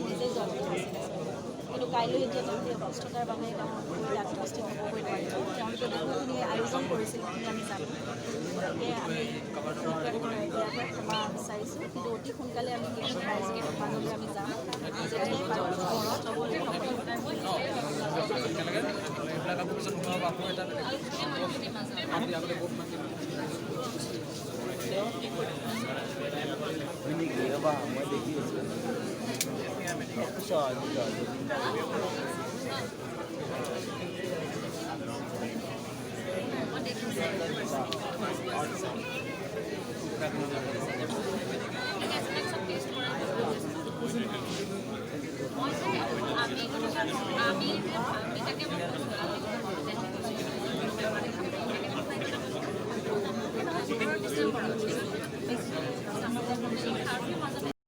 নিজে যোৱা কথা আছিলে। কিন্তু কাইলৈ এতিয়া তেওঁ সেই অসুস্থতাৰ বাবে তেওঁ ইয়াত উপস্থিত হ'বগৈ নোৱাৰিব। তেওঁলোকে বহুখিনি আয়োজন কৰিছিল, সেইখিনি আমি জানো। গতিকে আমি ইয়াৰ পৰা ক্ষমা বিচাৰিছোঁ। কিন্তু অতি সোনকালে আমি সেইখিনি ৰাইজৰ মাজলৈ আমি যাম। যেতিয়াই পাৰোঁ ঘৰত এইবিলাক আকৌ পিছত নোহোৱা হ'ব, আকৌ এটা বেলেগ মাটি আগতে বহুত মাটি। হয় নেকি? ৰ'বা, মই দেখি আছোঁ। পিছত পিছত।